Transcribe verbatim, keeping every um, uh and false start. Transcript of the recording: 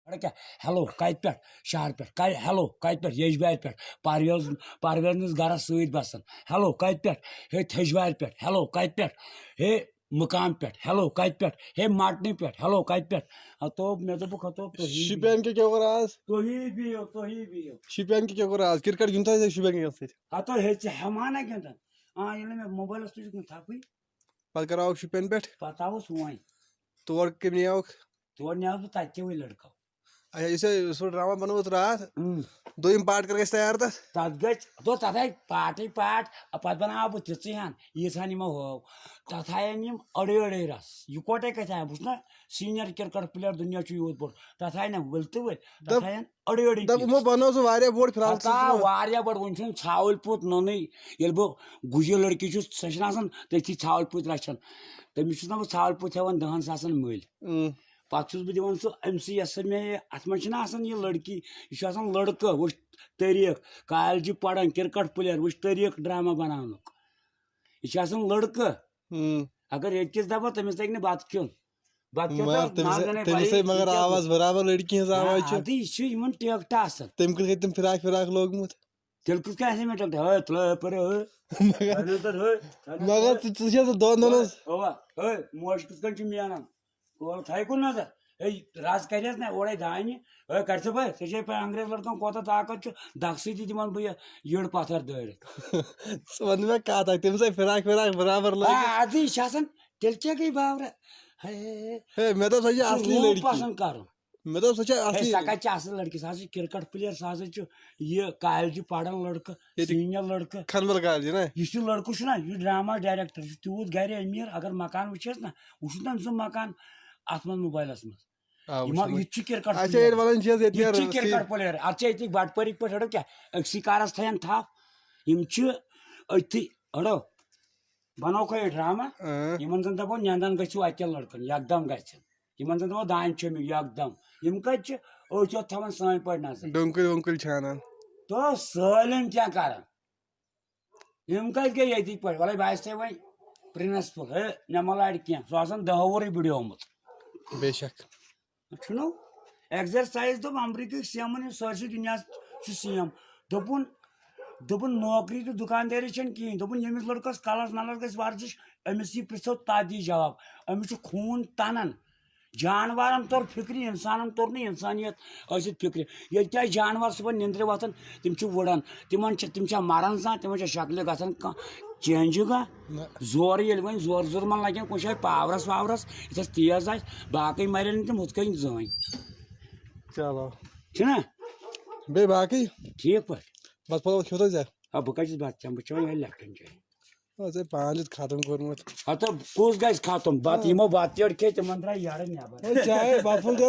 اَڑٕ کیٛاہ؟ ہیلو، کَتہِ پٮ۪ٹھ؟ شہر پٮ۪ٹھ۔ کَتہِ؟ ہیلو، کَتہِ پٮ۪ٹھ؟ یجبارِ پٮ۪ٹھ۔ پرویز، پرویزنِس گرس سۭتۍ بسان۔ ہیلو، کَتہِ پٮ۪ٹھ؟ ہے، تھٔجوارِ پٮ۪ٹھ۔ ہیلو، کَتہِ پٮ۪ٹھ؟ ہے، مُقام پٮ۪ٹھ۔ ہیلو، کَتہِ پٮ۪ٹھ؟ ہے، مٹنہِ پٮ۪ٹھ۔ ہیلو، کَتہِ پٮ۪ٹھ؟ ہتو، مےٚ دوٚپُکھ، ہتو، تُہی بِہِو۔ شُپین کیٛاہ کیٛاہ کوٚر آز؟ تُہی بِہِو، تُہی بِہِو۔ شُپین کیٛاہ کیٛاہ کوٚر آز؟ کرکٹ گِنٛدتھا ژےٚ شُپین کٮ۪ن سۭتۍ؟ ہتو، ہے، ژٕ ہٮ۪مہٕ ہا نہ گِنٛدان۔ آ، ییٚلہِ نہٕ مےٚ موبایلس تُج نہٕ تھپھٕے۔ پتہٕ کر آوُکھ شُپین پٮ۪ٹھ؟ پتہٕ آوُس وۄنۍ۔ تور کٔمۍ نیوکھ؟ تور نیوکھ بہٕ تتہِ کیوٕے لڑکو۔ اچھا، یُس یہِ سُہ ڈرامہ بنووُتھ راتھ، اۭں۔ دوٚیِم پارٹ کر گژھِ تیار تتھ؟ تتھ گژھِ، دوٚپ تتھ آے پارٹٕے پارٹ، پتہٕ بناوہا بہٕ تِژٕے ہن، ییٖژ ہن یِمو ہٲو۔ تتھ آین یِم أڑٕے أڑٕے رس۔ یہِ کوٹے کتہِ آے؟ بہٕ چھُس نہ سینئر کرکٹ پٕلیر، دُنیا چھُ یوٗت بوٚڑ۔ تتھ آے نہ ؤلۍ تہٕ ؤلۍ، تتھ دپ-، آین أڑٕے أڑٕے دپ، یِمو پِچ۔ بنوو سُہ واریاہ بوٚڑ فِلحال، ہتا، ژٕ چھُکھ واریاہ بوٚڑ، وُنہِ چھُنہٕ ژھاوٕلۍ پوٚت نوٚنُے۔ ییٚلہِ بہٕ گُجہِ لڑکی چھُس، سۄ چھنہٕ آسان تٔتھی ژھاوٕلۍ پوٚت رچھان۔ تٔمِس چھُس نہ بہٕ ژھاوٕلۍ پوٚت ہٮ۪وان دہن ساسن مٔلۍ۔ اۭں۔ پتہٕ چھُس بہٕ دِوان سُہ أمۍ سٕے، یۄس سا مےٚ یہِ، اتھ منٛز چھِنہ آسان یہِ لڑکی، یہِ چھُ آسان لڑکہٕ، وٕچھ طریٖقہٕ، کالجہِ پران، کرکٹ پٕلیر، وٕچھ طریٖقہٕ ڈرامہ بناونُک۔ یہِ چھُ آسان لڑکہٕ۔ ہُم۔ اگر ییٚتہِ کِس دپو، تٔمِس لگہِ نہٕ بتہٕ کھیوٚن۔ بتہٕ کھیوٚن مگر تہٕ تٔمِس، منٛز گٔے تٔمِس پَیی، ہے مگر یہِ کیٛاہ آواز گوٚو۔ برابر لڑکی ہٕنٛز آواز چھِ۔ اَدٕ یہِ چھُ یِمن ٹیکٹہٕ آسان۔ تٔمۍ کِتھ کٔنۍ تِم فراک فراک لوگمُت؟ تیٚلہِ کِتھ کٔنۍ آسہِ مےٚ ٹیکٹہٕ؟ ہے، تُلہٕ ہے، پٔرٕ ہے۔ مگر، ہے، نظر ہے، ہے، مگر ہے۔ ژٕ، ژٕ چھِ آسان دۄن دۄن اوا، حظ۔ اوا، ہے، موج کِتھ کٔنۍ چھِ میلان؟ کول تھایہِ کُن نظر۔ ہے، راز کریس نہ اورے دانہِ۔ ہے، کر ژٕ بھاے، ژےٚ چھے پاے انگریز لڑکن کوتاہ طاقت چھُ، دکھ سۭتی دِمن بہٕ یہِ یٔڑ پتھر دٲرِتھ۔ ژٕ وَن مےٚ کتھ اکھ، تٔمِس آے فراک فراک برابر لٲگِتھ۔ آ، ادٕ یہِ چھِ آسان، تیٚلہِ کیٛاہ گٔے باورٕ؟ ہے، ہے، مےٚ دوٚپ، سۄ چھِ سُہ اصلی روٗپ لڑکی۔ پسند کرُن۔ مےٚ دوٚپ، سۄ چھےٚ ہے، اصلی۔ سۄ کتہِ چھِ اصل لڑکی؟ سۄ ہسا چھِ کرکٹ پلیر، سۄ ہسا چھُ یہِ کالجہِ پران لڑکہٕ، ییٚتہِ سینئر لڑکہٕ۔ کھنبل کالجہِ نا؟ یُس یہِ لڑکہٕ چھُ نا، یہِ ڈرامہ ڈائریکٹر، یہِ چھُ تیوٗت گرِ امیر، اگر مکان وٕچھس نا، وٕچھُن تٔمۍ سُنٛد مکان اتھ منٛز موبایلس منٛز۔ آ، یہِ ما، وٕچھُن۔ یہِ تہِ چھُ کرکٹ اچھا، پلیر۔ ییٚلہِ ونان چھِ حظ ییٚتہِ یہِ تہِ چھُ نیران کرکٹ پلیر۔ اتھ چھِ أتی بٹپٲرِکۍ پٲٹھۍ، ہڑو کیٛاہ؟ أکسٕے کارس تھاین تھپھ۔ یِم چھِ أتھی، ہڑو، بناوکھ یہِ ڈرامہ۔ اۭں۔ یِمن زن دپو، نیندن گژھِو اتہِ کٮ۪ن لڑکن، یکدم گژھِ۔ یِمن زن دپو، دانہِ چھٔمِو یکدم۔ یِم کتہِ چھِ؟ أتھۍ یوت تھاوان سٲنۍ پٲٹھۍ نظر۔ ڈونکٕلۍ وونکٕلۍ چھانان۔ تو سٲلِم کینٛہہ کران۔ یِم کتہِ گٔے ییٚتِکۍ پٲٹھۍ؟ وَلَے بہٕ آسہِ تۄہہِ وۄنۍ پرنسپل، ہے، مےٚ مہ لارِ کینٛہہ۔ سُہ آسان دَہ وُہرٕے بُڈیومُت۔ بے شک۔ چھُنو؟ ایگزرسایز دوٚپ امریکہٕکۍ سی ایمن، یُس سٲرسٕے دُنیاہس چھُ سی ایم۔ دوٚپُن، دوٚپُن، نوکری تہٕ دُکاندٲری چھَنہٕ کِہیٖنۍ۔ دوٚپُن، ییٚمِس لٔڑکَس کَلَس نَلَس گژھِ ورزِش، أمِس یی پرٛژھو تَتھ دی جواب۔ أمِس چھُ خوٗن تَنان۔ جانوارن توٚر فِکرِ، اِنسانن توٚر نہٕ اِنسانیت ٲسِتھ فِکرِ۔ ییٚلہِ تہِ اَسہِ جانوار صُبحن نِندرِ وۄتھان، تِم چھِ وُڑان۔ تِمن چھِ، تِم چھا مران زانٛہہ؟ تِمن چھا شکلہِ گژھان کانٛہہ چینجِنٛگا؟ نہ۔ زورٕ ییٚلہِ وۄنۍ زورٕ زورٕ ما لگن کُنہِ جایہِ پاورس واورس، یُتھ اَسہِ تیز آسہِ، باقٕے مرن نہٕ تِم ہُتھ کٔنۍ زٕہٕنۍ۔ چلو۔ چھُنہ؟ بیٚیہِ باقٕے؟ ٹھیٖک پٲٹھۍ۔ بتہٕ پھوٚلہ کھیوٚتھا ژےٚ؟ آ، بہٕ کتہِ چھُس بتہٕ کھٮ۪وان؟ بہٕ چٮ۪وان یِہوٚے لیپٹن چاے۔ آ، ژےٚ پانٛژھ دیُت ختم کوٚرمُت۔ ہتو، کُس گژھِ ختم؟ بتہٕ، آ۔ یِمو بتہٕ تہِ یٔڈ کھے، تِمن درٛاے یٔڈ نٮ۪بر۔ ہے، چاے بتہٕ پھوٚل تہِ